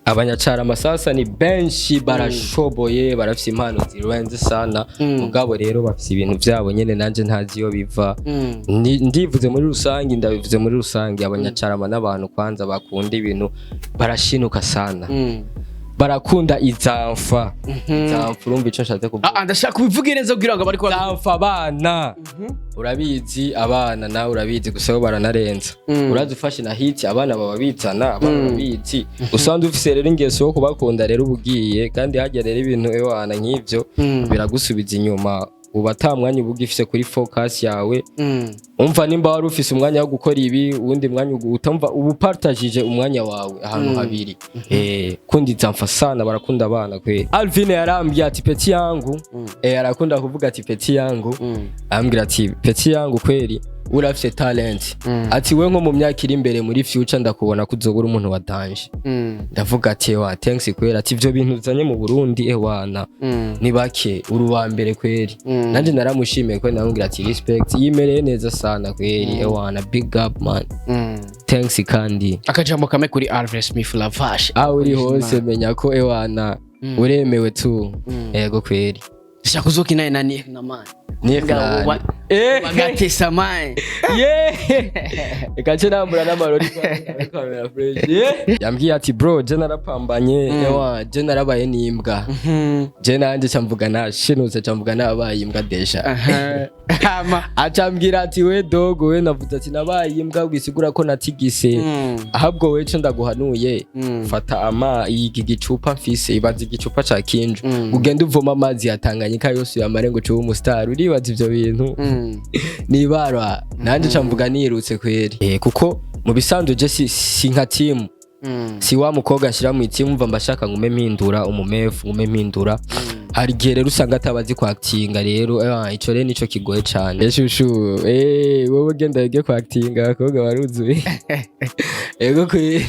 Abanyacarama sasa ni benshi, barashoboye, barafise impano zirenze sana. Mugabo rero bafise ibintu vyabo nyene, nanje ntazi iyo biva. Ndivuze muri rusange, ndabivuze muri rusange, abanyacarama n'abantu kwanza bakunda ibintu, barashinuka sana, barakunda izamfa izamfa. Urumva ico nshatse kuvuga? Ah, ndashaka kubivuge neza kugira ngo bariko Izamfa abana, urabizi abana, nawe urabizi, gusa bo baranarenza. Urazi ufashe na hit, abana baba bizana, abana babizi. Usanzwe ufise rero ingeso yo kubakunda, rero uba ugiye kandi hajya rero ibintu ewana nk'ivyo biragusubiza inyuma, uba ata mwanya uba ugifise kuri focus yawe. Umva, nimba wari ufise umwanya wo gukora ibi, uwundi mwanya utamva, uba upartagije umwanya wawe ahantu habiri. Kundi zamfa sana, barakunda abana kweli. Alvin yarambwiye ati: "Petit yangu." Arakunda kuvuga ati: "Petit yangu." Ambwira ati: "Petit yangu, kweli urafise talent." Ati: "We nko mu myaka iri imbere, muri future, ndakubona ko uzobura umuntu wa danger." Ndavuga ati: "Ewa, thanks kweli." Ati: "Ivyo bintu uzanye mu Burundi, ewana, ni bake, uri uwa mbere kweli." Nanje naramushimiye kweli, namubwira ati: "Respect, yimereye neza sana kweli, ewana, big up man, thanks." Kandi Akajambo kamwe kuri Alvin Smith Lavash. Aho uri hose, menya ko ewana uremewe tu. Yego kweli. Shaka uzokina na Nick na man. Nick Ngabo na bagatesa man. Yeah, reka nce nambura n'amarori kamera fresh. Yeah, yambwiye ati: "Bro, je narapambanye, ewa, je narabaye n'imbwa." Je nanje camvuga nashinutse, camvuga nabaye imbwa déjà. Hama Acambwira ati: "We dogo, we navuze ati nabaye imbwa, wisigura ko natigise. Ahubwo we, co ndaguhanuye, fata ama iki gicupa mfise, ibaza igicupa ca kinju, ugende uvoma amazi ya Tanganyika yose uyamare ngo ucube umustar. Uribaza ivyo bintu nibara?" Nanje camvuga nirutse kweri. Kuko mu bisanzwe je si nka team, si wa mukobwa ashyira mu itimu. Mva mbashaka ngume mpindura umumefu, ngume mpindura. Hari igihe rero usanga atabazi kwakitinga rero. Ico rero nico kigoye cane. Shushu, wowe genda wige kwakitinga, abakobwa baruzuye. Ego kweri.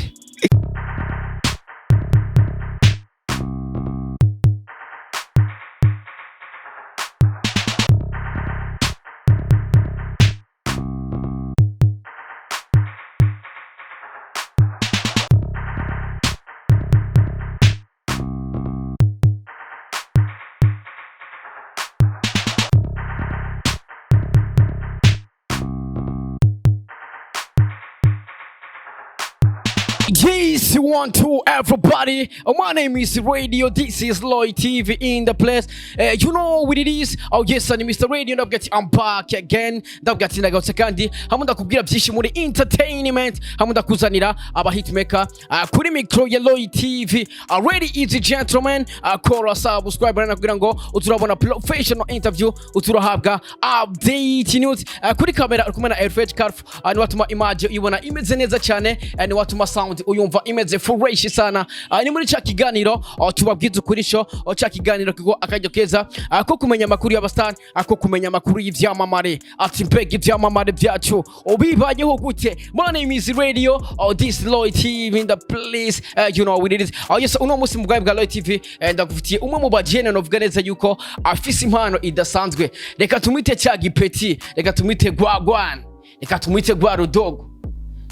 Yes, one, two, everybody. My name is Radio. This is Lloyd TV in the place. You know what it is. Oh yes, I'm Mr. Radio. Ndavuga ati I'm back again. Ndavuga ati ndagarutse kandi hamwe ndakubwira byinshi muri entertainment, hamwe ndakuzanira aba hitmaker kuri micro ya Lloyd TV. Ladies and gentlemen, kora subscribe na kugira ngo uzurabona professional interview, uzurahabwa update news. Kuri kamera uri kumwe na Elfred Carf, ni watuma image uyibona imeze neza cyane, ni watuma sound uyumva imeze fresh sana. Ni muri ca kiganiro tubabwiza ukuri sho, ca kiganiro kigo akaryo keza ko kumenya amakuru y'abastar, ko kumenya amakuru y'ivyamamare, ati mbega ivyamamare byacu ubibayeho gute? My name is Radio, this Lloyd TV in the place. You know what it is. Yes, uno munsi mu bwayi bwa Lloyd TV, ndagufitiye umwe mu bajene novuga neza yuko afise impano idasanzwe. Reka tumwite ca gipeti, reka tumwite gwagwan, reka tumwite gwa rudogo,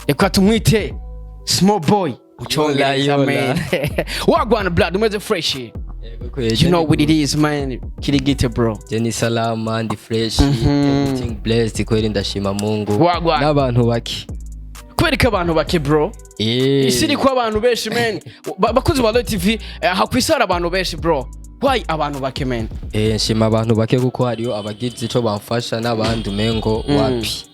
reka tumwite small boy mu Congereza. Yola. Man, wagwan blood, umeze fresh? Yego kweri. You know what it is, man. Kirigite bro. Je ni salama, ndi fresh, everything blessed kweri, ndashima Mungu Wagwan. n'abantu bake. Kwereka abantu bake bro. Isi iriko abantu benshi man. Bakunzi ba Lloyd TV, aha kwisi hari abantu benshi bro. Why abantu bake man? Nshima abantu bake kuko hariyo abagize ico bamfasha n'abandi umengo wapi.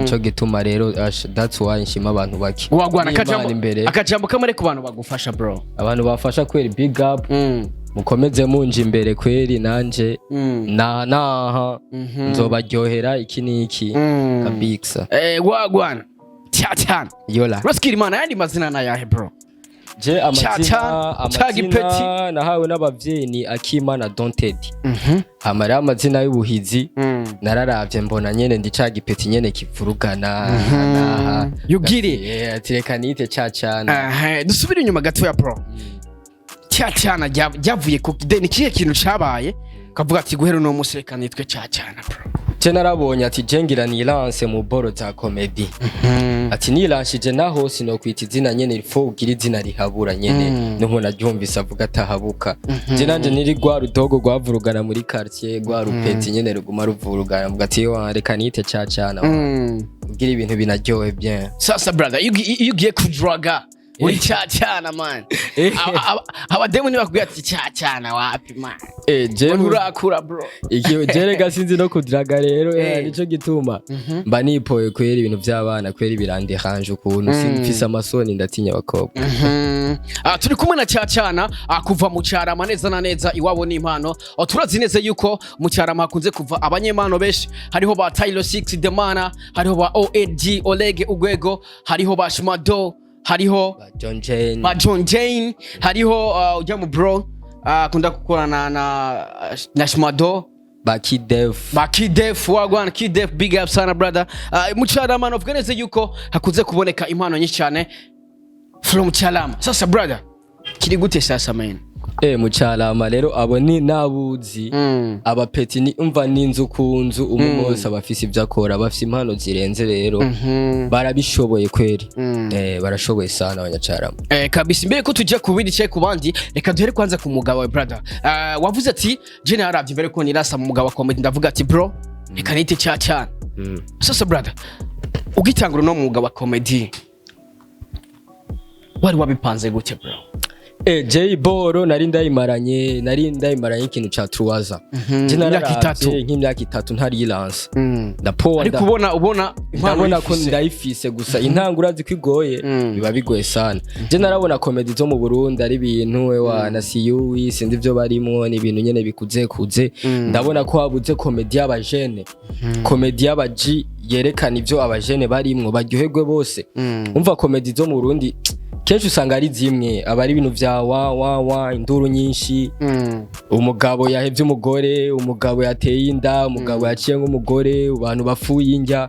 Nico gituma rero that's why nshima abantu bake. Wagwana. N'Imana Akajambo imbere. Akajambo kamwe ku bantu bagufasha bro. Abantu bafasha kweri, big up. Mukomeze munje imbere kweri, nanje na naha nzobaryohera iki n'iki kabisa. Wagwana cyane. Yola. Raskira Imana, yandi mazina nayahe bro? Je amazina Cha- cha Gipeti. Amazina nahawe n'abavyeyi ni Akimana Donted. Hama rero amazina y'ubuhizi, nararavye mbona nyene ndi ca gipeti nyene kivurugana naha. You get it. Ati reka nite ca cana. Aha, dusubire inyuma gatoya bro. Cya cyana ryavuye ku ni kihe kintu cabaye kavuga ati guhera uno munsi reka nitwe cya cyana bro? Je narabonye ati je ngira nilance mu boro za comedy, ati nilanshije naho sinokwita izina nyene, il faut ugira izina rihabura nyene. N'umuntu aryumvise avuga atahabuka. Je nanje niri rwa rudogo rwavurugana muri quartier, rwa rupeti nyene ruguma ruvurugana, mvuga ati: "Wa, reka nite cacana kugira ibintu binaryohe bien." Sasa brother, iyo ugiye kudraga uri cyacana man, abademu ntibakubwira ati: "Cyacana wapi man?" Je Urakura bro. Iki jerega sinzi no kudraga rero. Eh. Nico gituma mba nipoye kwera ibintu by'abana kwera birandehanje ukuntu simfise amasoni, ndatinya abakobwa. Turi kumwe na Cyacana kuva mu Cyarama neza na neza, iwabo n'impano. Turazi neza yuko mu Cyarama hakunze kuva abanyempano benshi. Hariho ba Tylo 6 Demana, hariho ba OLG Oleg Ugwego, hariho ba Shmado, hariho Ba John Jane. Ba John Jane, hariho ujya mu bro akunda gukorana na Shmado. Ba Kidef. Ba Kidef, wagwan Kidef, big up sana brother. Mu Cyarama novuga neza yuko hakunze kuboneka impano nyinshi cyane from Cyarama. Sasa brother, kiri gute sasa man? Mu Cyarama rero abo ni nabuzi. Abapeti ni umva n'inzu ku nzu, umwe wese aba afise ibyo akora, bafise impano zirenze rero. Barabishoboye kweri. Barashoboye sana abanyacarama. Kabisa. Mbere ko tujya ku bindi cyangwa ku bandi, reka duhere kwanza ku mugabo wawe brother. Wavuze ati: "Je naravye mbere ko nirasa mu mugabo wa comedy, ndavuga ati bro, reka nite cyacana." Sasa brother, ugitangura uno mwuga wa comedy wari wabipanze gute bro? Jay Boro nari ndayimaranye ikintu ca truwaza. Je Imyaka nararavye 3. Nk'imyaka 3 ntarilanse, ndapowa. Ariko ubona impano Ndabona ko uyifise. ndayifise, gusa intango urazi ko igoye. Biba bigoye sana. Je narabona comedy zo mu Burundi ari ibintu ewa na siyuwi, sinzi ibyo barimwo, ni ibintu nyene bikuze kuze. Ndabona ko habuze comedy y'abajene, comedy y'abaji yerekana ivyo abajene barimwo, baryoherwe bose. Umva, comedy zo mu Burundi kenshi usanga ari zimwe, aba ari ibintu vya wa wa wa, induru nyinshi, umugabo yahevye umugore, umugabo yateye inda, umugabo yaciye nk'umugore, abantu bapfuye indya.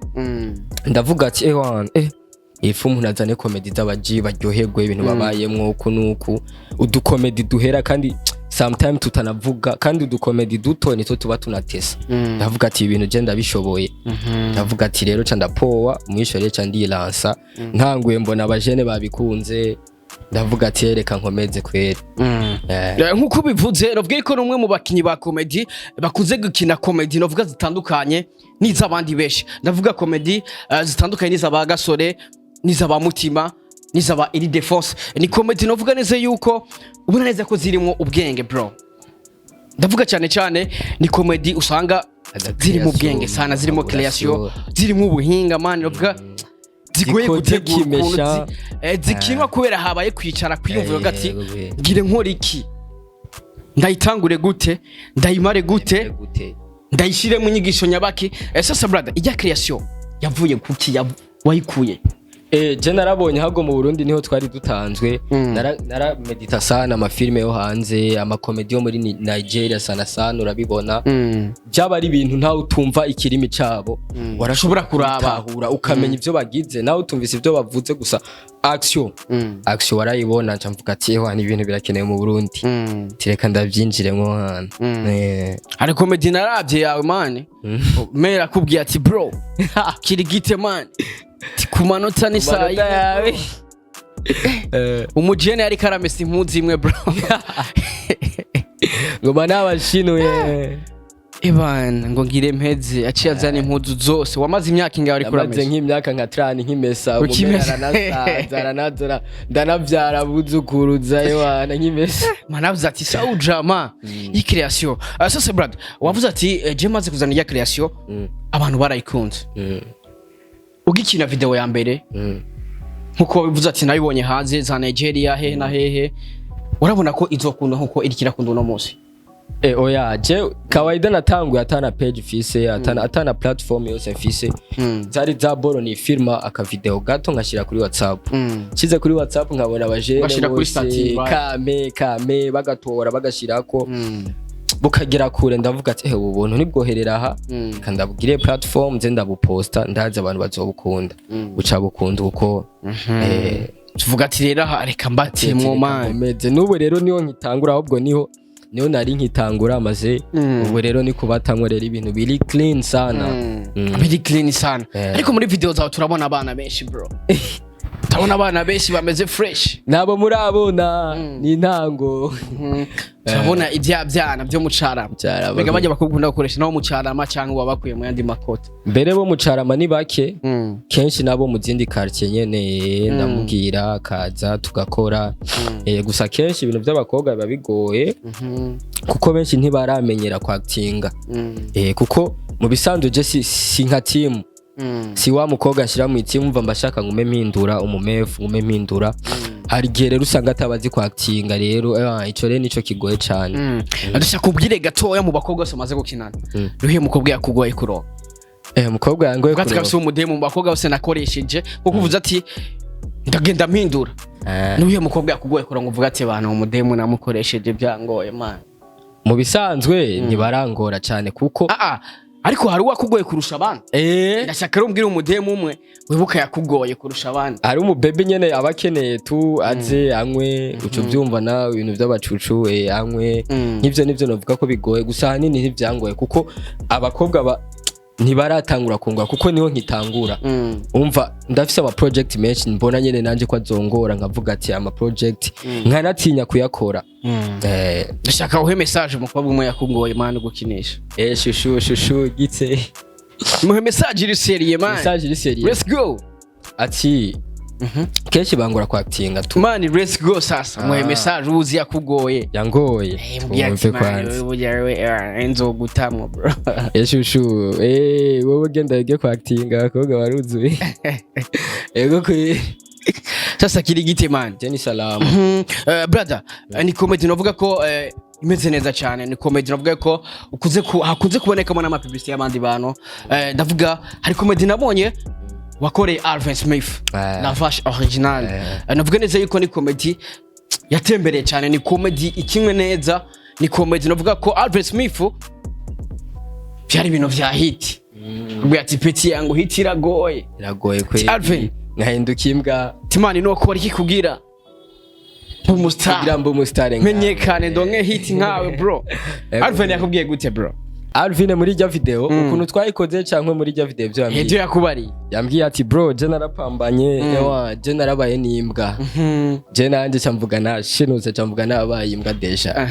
Ndavuga ati: "Ewan, ifu umuntu azane comedy z'abaji baryoherwe ibintu babayemwo uku nuku, udukomedi duhera kandi sometime tutanavuga, kandi udukomedi duto nitwo tuba tunatesa." Ndavuga ati: "Ibintu je ndabishoboye." Ndavuga ati rero ca ndapowa mwisho, rero ca ndilansa. Ntanguye mbona abajene babikunze, ndavuga ati: "Reka nkomeze kweri." Nk'uko ubivuze, novuga ko ni umwe mu bakinyi ba comedy bakunze gukina comedy novuga zitandukanye n'iz'abandi benshi. Ndavuga comedy zitandukanye n'iz'aba Gasore, n'iz'aba Mutima, n'iz'aba Iri Defense. Ni comedy novuga neza yuko ubona neza ko zirimo ubwenge bro. Ndavuga cyane cyane ni comedy usanga zirimo ubwenge sana, zirimo création, zirimo ubuhinga man, novuga zigoye Zikoze gutegura ukuntu kimesha. Zikinwa kubera habaye kwicara kwiyumvira ati: "Ngire nkora iki? Ndayitangure gute? Ndayimare gute? Gute?" Ndayishyire mu nyigisho nyabaki?" Sasa brother, ijya création yavuye kuki? Wayikuye? Je narabonye ahubwo mu Burundi niho twari dutanzwe. Nara medita sana amafilme yo hanze, amakomedi yo muri Nigeria sana sana. Urabibona, byaba ari ibintu ntawe utumva ikirimi cabo Warashobora kuraba. Gutahura, ukamenya ivyo bagize, nawe utumvise ivyo bavuze, gusa action warayibona. Nca mvuga ati: "Ewa, ni ibintu birakenewe mu Burundi." Tireka ndavyinjiremwo hano. Hari comedy naravye yawe man, mera akubwiye ati: "Bro, kirigite man." Ti ku manota ni saa Amanota yine. yawe. Umujene yariko aramesa impuzu imwe bro. Ngoma nabashinuye. Ebana ngo ngire mpeze, aciye azana impuzu zose. Wamaze imyaka ingahe ariko Namaze uramesa? nk'imyaka nka trani nkimesa. Ukimesa. Umumera aranasaza, aranazora, ndanavyara abuzukuruza, ewana nkimesa. Manavuze ati: "Sawa jama, iyi création." Sasa brother, wavuze ati je maze kuzana iya création, abantu barayikunze. Ugikina video ya mbere, nkuko wabivuze ati nabibonye hanze za Nigeria hehe na hehe, urabona ko izokunda nkuko iriko irakunda uno munsi? Oya, je kawaida natanguye atana page mfise, atana platform yose mfise. Zari za boro ni firma akavideo gato nkashira kuri WhatsApp. Nshyize kuri WhatsApp nkabona abajene Bashira kuri bose statut, right. kame kame bagatora bagashirako, bukagera kure. Ndavuga ati: "Ubu buntu nibwoherera aha, reka ndabugire platform nze ndabuposta, ndazi abantu bazobukunda." Buca bukunda uko. Tuvuga ati rero aha reka mbatemwo man. Nkomeze. N'ubu rero niho nkitangura, ahubwo niho nari nkitangura maze. Ubu rero ni kubatamwo rero ibintu biri clean sana. Biri clean sana. Eh. Ariko muri video zawe turabona abana benshi, bro, turabona abana benshi bameze fresh. Nabo murabona ni intango. Turabona ibya byana byo mu Carama. Carama. Mbega bajya bakunda gukoresha nabo mu Carama cyangwa wabakuye mu yandi makota? Mbere bo mu Carama ni bake, kenshi nabo mu zindi quartier nyene ndamubwira akaza tugakora. Gusa kenshi ibintu by'abakobwa biba bigoye kuko benshi ntibaramenyera kwakitinga. Kuko mu bisanzwe je si nka team, si wa mukobwa nshyira mu team, mva mbashaka ngume mpindura umumefu, ngume mpindura. Hari igihe rero usanga atabazi kwakitinga rero, ico rero nico kigoye cane. Ndashaka kubwire gatoya, mu bakobwa bose bamaze gukinana, ruhiye mukobwa yakugoye kuronka? Umukobwa yangoye Ubwatsi kuronka. kabisa, umudemu mu bakobwa bose nakoresheje, kuko uvuze ati ndagenda mpindura, nuhiye mukobwa yakugoye kuronka, uvuga ati bantu umudemu namukoresheje byangoye, man? Mu bisanzwe ntibarangora cyane kuko Ah ah, ariko hari uwakugoye kurusha abandi. Ndashaka rero umbwire umudemu umwe wibuka yakugoye kurusha abandi. Hari umubebe nyene aba akeneye tu aze anywe, uca ubyumva nawe ibintu by'abacucu, anywe. Nk'ivyo nivyo novuga ko bigoye, gusa ahanini ntivyangoye kuko abakobwa ntibaratangura kungura kuko niho nkitangura. Umva, ndafise ama project menshi mbona nyene nanje ko azongora, nkavuga ati ama project nkanatinya kuyakora. Ndashaka uhe message umukobwa umwe yakugoye, man, gukinisha. Shushu shushu gitse. Muhe message iri sérieux, man. Message iri sérieux. Let's go. Ati kenshi bangora kwakitinga tu. Man, let's go. Sasa muhe message uzi yakugoye. Yangoye. Mbwira ati Twumve man, kwanza. wewe burya wewe, nzogutamwo, bro. Shushu, wowe genda wige kwakitinga, abakobwa baruzuye, ego kwe. Sasa kiri gite, man? Jenny salama. Brother, ni comedy novuga ko imeze neza cyane, ni comedy navuga ko ukuze ku, hakunze kubonekamo n'ama publicity y'abandi bantu. Ndavuga hari comedy nabonye wakoreye Alvin Smith, La Vache Original. Navuga neza yuko ni comedy yatembereye cyane, ni comedy ikinwe neza, ni comedy navuga ko Alvin Smith byari ibintu vya hit. Ubwo ati petit yangu, hit iragoye. Iragoye kwe. Alvin. Nkahinduka imbwa. Timani nokora iki kugira umustar? Kugira mbe umustar nkawe. Menyekane, ndonke hit nkawe, bro. Ego. Alvin yakubwiye gute, bro? Alvin muri rya video ukuntu twayikoze canke muri rya video byo yambwiye? Ibyo yakubariye. Yambwiye ati bro, je narapambanye, ewa je narabaye n'imbwa, je nanje camvuga nashinutse, camvuga nabaye imbwa déjà.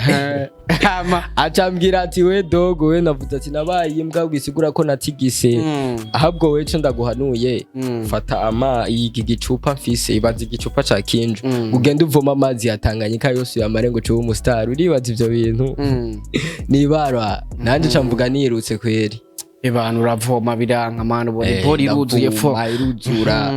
Hama? Acambwira ati we dogo, we navuze ati nabaye imbwa wisigura ko natigise. Ahubwo we co ndaguhanuye, fata ama iki gicupa mfise, ibaza igicupa ca kinju, ugende uvoma amazi ya Tanganyika yose uyamare ngo ube umustar. Uribaza ivyo bintu nibara nanje camvuga nirutse kweri. Abantu uravoma biranka, man, ubona ibori iruzuye fo. Ndavoma, iruzura.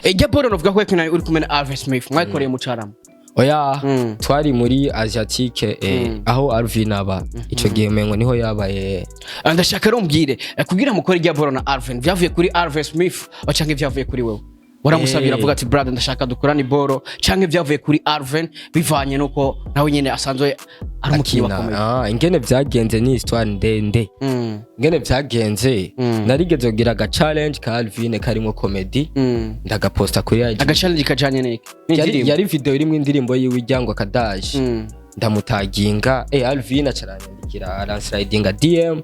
Ijya boro novuga ko yakina uri kumwe na Alvin Smith, mwayikoreye mu Carama? Oya. Twari muri Asiatique, aho Alvin aba ico gihe, umengo niho yabaye. Ndashaka rero umbwire, kugira mukore ijya boro na Alvin, vyavuye kuri Alvin Smith canke vyavuye kuri wewe? Waramusabira avuga ati brother, ndashaka dukorane iboro, canke vyavuye kuri Alvin bivanye nuko nawe nyene asanzwe ari umukinyi Akina. wa comedy? Ah, ingene vyagenze ni histoire ndende. Ingene vyagenze, narigeze kugira aga challenge ka Alvin karimo comedy, ndagaposta kuri IG. Aga challenge kajanye n'iki? Yari, n'indirimbo? yari video irimwo indirimbo yiwe ijyangwa kadaje. Ndamutaginga, Alvin acaranyandikira, aranslidinga DM.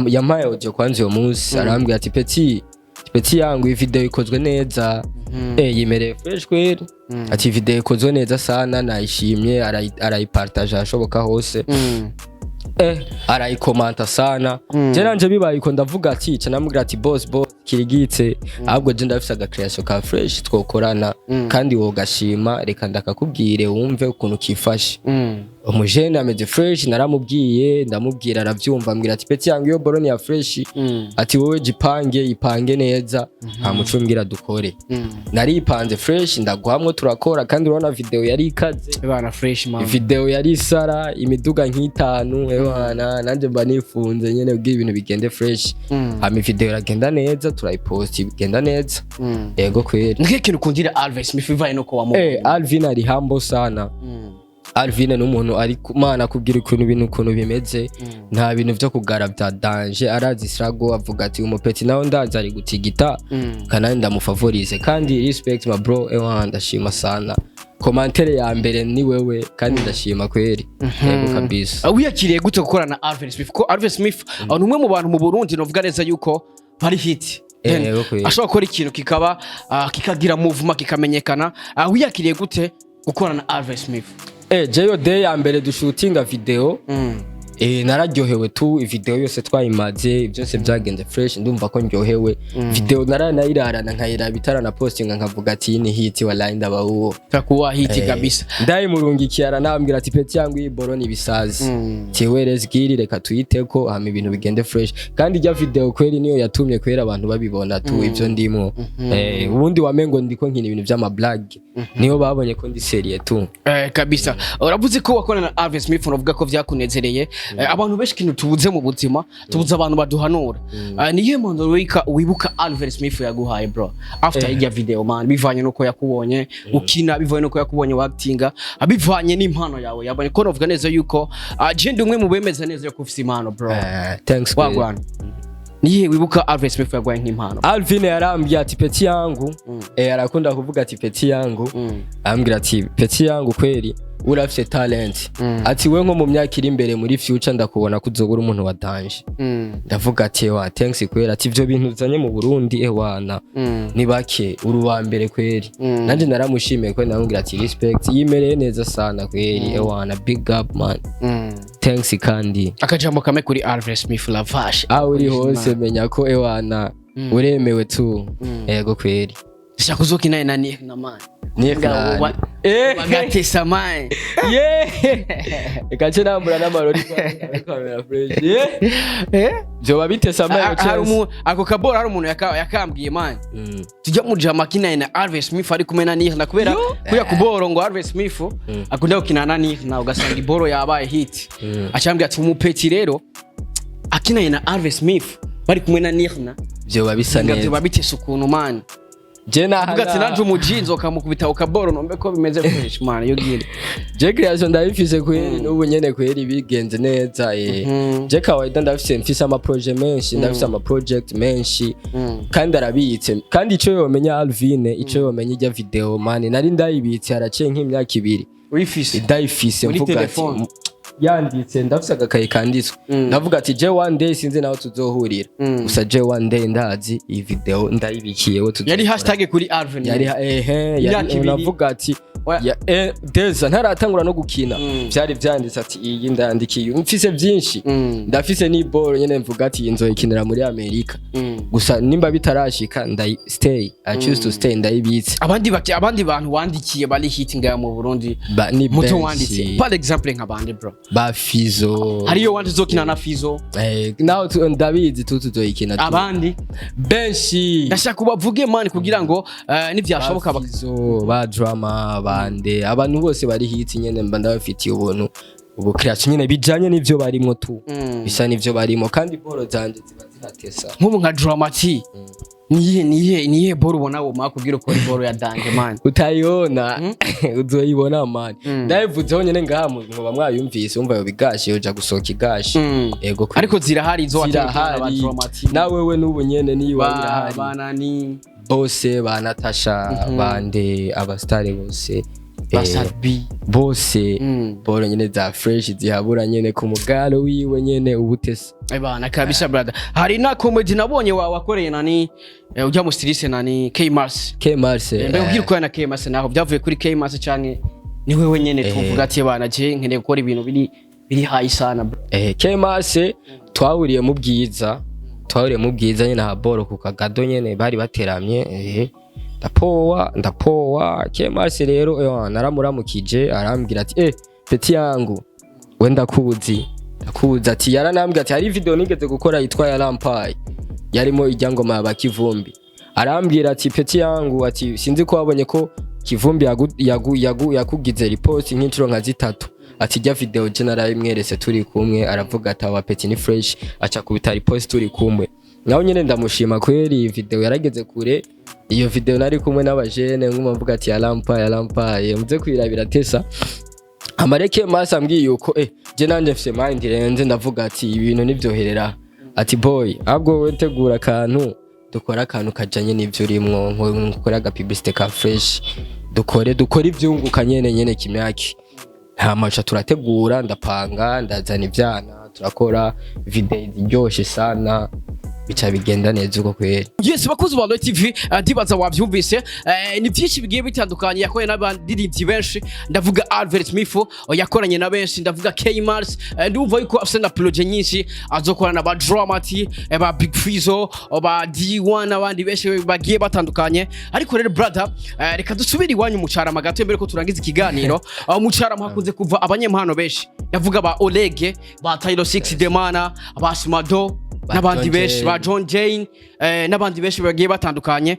Yampaye audio kwanza uyo munsi, arambwira ati petit, petit yangu, iyi video ikozwe neza, yimereye fresh kweli. Ati video ikozwe neza sana, nayishimye. Arayipartage ahashoboka hose. Arayikomanta sana. Je nanje bibaye uko ndavuga ati ca namubwira ati boss, boss kirigitse, ahubwo je ndafise aga creation ka fresh twokorana kandi wogashima, reka ndakakubwire wumve ukuntu kifashe. Umujene ameze fresh. Naramubwiye, ndamubwira aravyumva, ambwira ati petit yangu, iyo boro ni ya fresh. Ati wowe jipange, ipange neza, nta mbwira dukore. Naripanze fresh, ndaguhamwe turakora, kandi urabona video yari ikaze. Bana fresh, man. Video yari isara imiduga nk'itanu, ebana nanjye mba nifunze nyene kugira ibintu bigende fresh. Hama video iragenda neza, turayipost igenda neza. Yego kweri. Nkiyo kintu ukundira Alvin Smith bivaye nuko wamubonye? Alvin ari humble sana. Alvin ni umuntu ari mana akubwira ukuntu ibintu ukuntu bimeze, nta bintu vyo kugara vya danger, arazi srago, avuga ati umupeti nawe ndazi ari gutigita, kanandi ndamufavorize. Kandi respect my bro, ewa ndashima sana, commentaire ya mbere ni wewe, kandi ndashima kweri, yego kabisa. Wiyakiriye gute gukorana na Alvin Smith? Ko Alvin Smith ni umwe mu bantu mu Burundi novuga neza yuko bari hit. Yego kweli. Ashobora gukora ikintu kikaba kikagira movement, kikamenyekana. Wiyakiriye gute gukorana na Alvin Smith? Jeyo day ya mbere dushutinga video, nararyohewe tu. Video yose twayimaze, byose byagenze fresh, ndumva ko ndyohewe. Video naranayirarana, nkayiraba itarana postinga, nkavuga ati: "Iyi ni hit, wallahi ndabahuwo." Takuwa hit kabisa. Ndayimurungikiye, aranambwira ati: "Petit yangu, iyi boro ni ibisazi tiwe, rezgiri reka tuyiteko hama ibintu bigende fresh." Kandi ijya video kweri niyo yatumye kwera abantu babibona tu ivyo ndimwo. Ubundi wamengo ndiko nkina ibintu vy'ama blague, niyo babonye ko ndi sérieux tu. Kabisa, uravuze ko wakorana na Alvin Smith, uravuga ko vyakunezereye. Abantu benshi, ikintu tubuze mu buzima, tubuze abantu baduhanura. Niyo mpanuro wibuka Alvin Smith yaguhaye, bro, after ijya video, man, bivanye nuko yakubonye ukina, bivanye nuko yakubonye wactinga, bivanye n'impano yawe yabonye ko novuga neza yuko je ndi umwe mu bemeza neza yuko ufise impano, bro. Thanks kweli. Wagwana, niyihe wibuka Alvin Smith yaguhaye nk'impano? Alvin yarambwiye ati: "Petit yangu." Arakunda kuvuga ati: "Petit yangu." Ambwira ati: "Petit yangu, kweri urafise talent." Ati: "We nko mu myaka iri imbere, muri future, ndakubona ko uzobura umuntu wa danger." Ndavuga ati: "Ewa, thanks kweri." Ati: "Ivyo bintu uzanye mu Burundi, ewana, ni bake, uri uwa mbere kweri." Nanje naramushimiye kweri, ndamubwira ati: "Respect, yimereye neza sana kweri, ewana, big up man." Thanks kandi. Akajambo kamwe kuri Alvin Smith Lavash. Aho uri hose, menya ko ewana uremewe tu. Yego kweri. Shaka uzokina na Nick na man. Nick Ngabo na bagatesa, man. Yeah, reka nce nambura n'amarori kamera fresh, yeah. Vyoba bitesa amayo. Hari ako kabora, hari umuntu yakambwiye, man, tujya mu jama akina na Alvin Smith ari kumwe na Nick na kubera kuya kuboro ngo Alvin Smith akunda gukina na Nick na ugasanga iboro yabaye hit. Acambwira ati: "Umupeti rero akinanye na Alvin Smith bari kumwe na Nick na Vyoba bisa nga neza. vyoba bitesa ukuntu, man." Je naha. Avuga ati: "Nanje umujinzo kamukubita ukaboro nombe ko bimeze fresh, man, yo gire." Je creation ndabifise kweri, n'ubu nyene kweri bigenze neza. Je kawaida ndafise, mfise ama projet menshi, ndafise ama project menshi kandi arabitse. Kandi ico yomenya Alvin, ico yomenya, ijya video, man, nari ndayibitse haraciye nk'imyaka 2. Wifise? Ndayifise. Muri Mvuga ati telefone? Yanditse, ndafise agakaye kanditswe. Ndavuga ati: "Je one day sinzi naho tuzohurira." Gusa je one day ndazi iyi video ndayibikiyeho tuzokora. Yari hashtag kuri Alvin. Yari ehe. Imyaka Yari 2. navuga ati Oya. ya deza ntaratangura no gukina, vyari vyanditse ati iyi ndayandikiye, mfise byinshi. Ndafise n'iboro nyene, mvuga ati iyi nzoyikinira muri Amerika. Gusa nimba bitarashika, ndayi stay, I choose to stay, ndayibitse. Abandi bantu wandikiye bari hit ngaha mu Burundi? Ba, ni Muto benshi. wanditse, par exemple nk'abandi, bro? Ba Fizo. Hariyo wanditse uzokina na Fizo? Naho ndabizi tu tuzoyikina tu. Abandi? Benshi. Ndashaka ubavuge, man, kugira ngo nivyashoboka Ba Fizo, ba Drama, bande, abantu bose bari hit nyene mba ndabafitiye ubuntu, ubu creation nyene bijanye n'ivyo barimwo tu. Bisa n'ivyo barimo, kandi boro zanje ziba zihatesa. Nk'ubu nka Dramati, niyihe boro ubona wo makubwira uko boro ya danger, man? Utayibona uzoyibona, man. Ndayivuzeho nyene ngaha muba mwayumvise, umva yo bigashe uja gusohoka igashe. Ego kweli. Ariko zirahari izo watewe na ba Zirahari. Dramati? Nawe we n'ubu nyene niba ba irahari. Banani? Bose, ba Natasha, bande, abastare bose. Ba Sadbi? Bose. Boro nyene za fresh zihabura nyene ku mugaro wiwe nyene ubutese. Bana kabisa, brother, hari na comedy nabonye wa wakoreye nani, ujya mu styliste nani, K Mars. K Mars. Mbe ubwira ukorana na K Mars, naho byavuye kuri K Mars canke ni wewe nyene tuvuga ati: "Bana, je nkeneye gukora ibintu biri high sana, bro"? K Mars twahuriye mu Bwiza, twahuriye mu Bwiza nyene ha boro ku kagado nyene bari bateramye. Ndapowa, ndapowa K Mars rero, naramuramukije, arambwira ati: "Petit yangu, we ndakuzi, ndakuzi." Ati yaranambwira ati hari video nigeze gukora yitwa Yarampaye, yarimo ijya ngoma ya Bakivumbi. Arambwira ati: "Petit yangu," ati, "sinzi ko wabonye ko Kivumbi yagu, yakugize repost nk'inshuro nka zitatu." Ati ijya video je narayimweretse turi kumwe, aravuga ati: "Aba petit ni fresh," aca kubita repost turi kumwe. Naho nyene ndamushima kweri, iyi video yarageze kure. Iyo video nari kumwe n'abajene, nkuma mvuga ati yarampaye, yarampaye, muze kwirabira tesa amareke masa. Ambwiye yuko je nanje mfise mind irenze, ndavuga ati ibintu nivyoherera. Ati: "Boy, ahubwo wowe tegura akantu, dukore akantu kajanye n'ivyo urimwo, nko dukore aga publicité ka fresh, dukore ivyunguka nyene nyene kimyaki." Hama turategura, ndapanga, ndazana ivyana, turakora video iryoshe sana. Bica bigenda neza uko kweri. Yes, bakuzi ba Royal TV, ndibaza wavyumvise. Ni byinshi bigiye bitandukanye yakoranye n'abaririmbyi benshi. Ndavuga Albert Smith, yakoranye na benshi, ndavuga K Mars. Ndumva yuko afise na projet nyinshi azokorana na ba Dramati, ba Big Fizzo, ba D1 n'abandi benshi bagiye batandukanye. Ariko rero brother, reka dusubire iwanyu mu Carama gato mbere ko turangiza ikiganiro. Mu Carama hakunze kuva abanyempano benshi, ndavuga ba Olege, ba Tylo 6 Demana, ba Smado ba n'abandi John benshi Jane. Ba John Jane, n'abandi benshi bagiye batandukanye.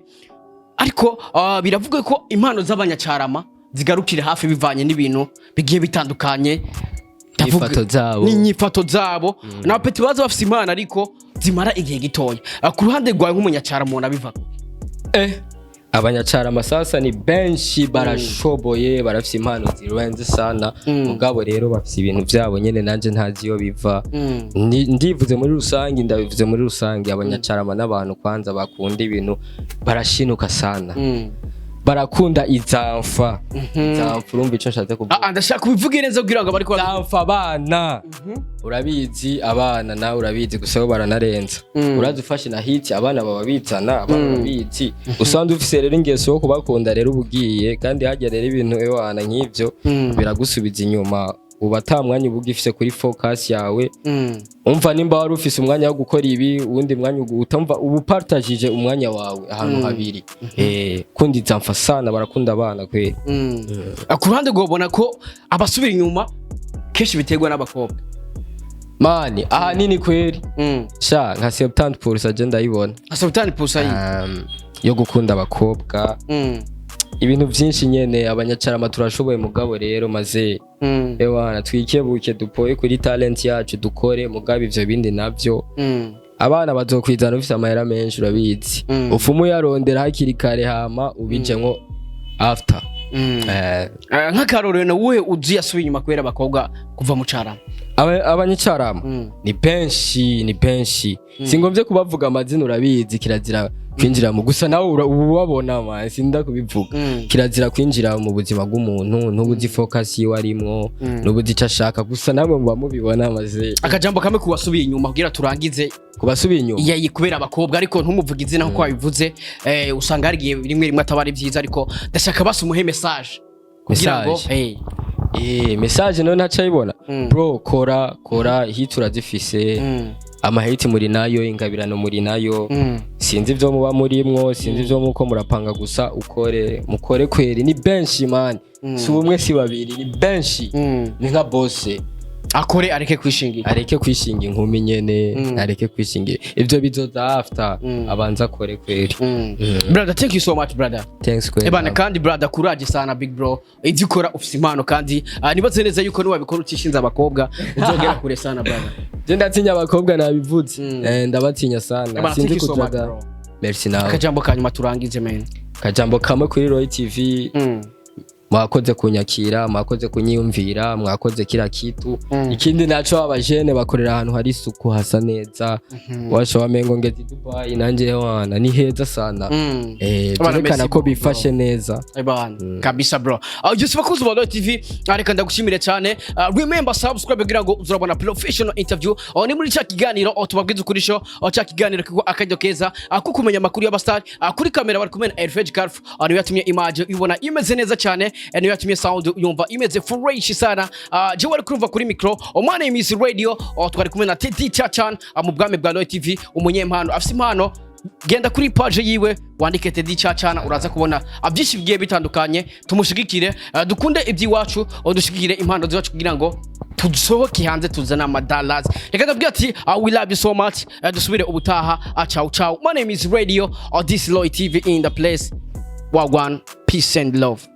Ariko biravuga ko impano z'abanyacarama zigarukira hafi bivanye n'ibintu bigiye bitandukanye. Inyifato zabo. N'inyifato zabo na petit baza bafise impano ariko zimara igihe gitoya. Ku ruhande rwawe nk'umunyacarama umuntu abiva Abanyacarama sasa ni benshi, barashoboye, barafise impano zirenze sana. Mugabo rero bafise ibintu vyabo nyene, nanje ntazi iyo biva. Ndivuze muri rusange, ndabivuze muri rusange, abanyacarama n'abantu kwanza bakunda ibintu, barashinuka sana, barakunda izamfa izamfa. Urumva ico nshatse kuvuga? Ah, ndashaka kubivuge neza kugira ngo bariko Izamfa abana, urabizi abana, nawe urabizi, gusa bo baranarenza. Urazi ufashe na hit, abana baba bizana abana. Urabizi, usanzwe ufise rero ingeso yo kubakunda, rero uba ugiye kandi hajya rero ibintu ewana nk'ivyo biragusubiza inyuma, uba ata mwanya uba ugifise kuri focus yawe. Umva, nimba wari ufise umwanya wo gukora ibi, uwundi mwanya utamva uba upartagije umwanya wawe ahantu habiri. Kundi izamfa sana, barakunda abana kweri. Ku ruhande rwobona ko abasubira inyuma kenshi biterwa n'abakobwa? Mani, ahanini kweri, sha nka 70% je ndayibona. 70%? Yo gukunda abakobwa, ibintu byinshi nyene. Abanyacarama turashoboye, mugabo rero maze ewana twikebuke, dupoye kuri talent yacu, dukore. Mugabo ivyo bindi navyo, abana bazokwizana ufise amahera menshi, urabizi. Ufumu uyarondera hakiri kare, hama ubijemwo after. Nk'akarorero ni uwuhe uzi yasubiye inyuma kubera abakobwa kuva mu Carama? Abanyacarama ni benshi, ni benshi, singombye kubavuga amazina, urabizi kirazira kwinjira mu, gusa nawe ubabona man, sinda kubivuga. Kirazira kwinjira mu buzima bw'umuntu, ntubuzi focus yiwe arimwo, ntubuzi ico ashaka. Gusa namwe muba mubibona maze. Akajambo kamwe kuwasubiye inyuma kugira turangize. Kubasubiye inyuma? Iya, kubera abakobwa, ariko ntumuvuge izina nkuko wabivuze. Usanga hari igihe rimwe rimwe ataba ari byiza, ariko ndashaka basi umuhe message kugira ngo Message. Message none ntaca ayibona. Bro, kora kora, hit urazifise, amahiti muri nayo, ingabirano muri nayo. Sinzi ivyo muba murimwo, sinzi ivyo muko murapanga, gusa ukore, mukore kweri. Ni benshi man, si umwe si babiri, ni benshi. Ni nka bose. Akore, areke kwishingira. Areke kwishinga inkumi nyene. Areke kwishingira ivyo, bizoza after. Abanza akore kweri. Brother, thank you so much, brother. Thanks kweri. Ebana, kandi brother, courage sana, big bro. Ibyo ukora ufise impano, kandi nibaze neza yuko niwabikora utishinze abakobwa uzogera kure sana, brother. Je ndatinya abakobwa, nabivuze. Ndabatinya sana. Ebana, sinzi thank you so much, kujaga. bro. Merci nawe. Akajambo kanyuma turangize, man. Kajambo kamwe kuri Roy TV: mwakoze kunyakira, mwakoze kunyiyumvira, mwakoze kila kitu. Ikindi naco, abajene bakorera ahantu hari isuku, hasa neza, washa wamengo ngeze i Dubai nanje wana, ni heza sana. Abana, Byerekana merci ko beaucoup, bifashe neza. Ebana, kabisa bro. Just bakuzi ba Royal TV, reka ndagushimire cyane. Remember subscribe kugira ngo uzurabona professional interview. Ni muri cya kiganiro tubabwiza ukuri show, cya kiganiro kiko akaryo keza ko kumenya amakuru y'abastar. Kuri kamera bari kumwe na Elfage Garf, niwe yatumye image ubona imeze neza cyane, niwe yatumye sound yumva imeze fresh sana. Je wari kurumva kuri micro, my name is Radio. Twari kumwe na Teddy Chachan, mu bwami bwa Royal TV, umunyempano afise impano. Genda kuri page yiwe wandike Teddy Chacana, uraza kubona byinshi bigiye bitandukanye. Tumushigikire, dukunde iby'iwacu, dushigikire impano zacu kugira ngo tusohoke hanze tuzane amadalazi. Reka ndabwira ati we love you so much. Dusubire ubutaha. Ciao ciao, my name is Radio, this is Loy TV in the place. Wagwan, peace and love.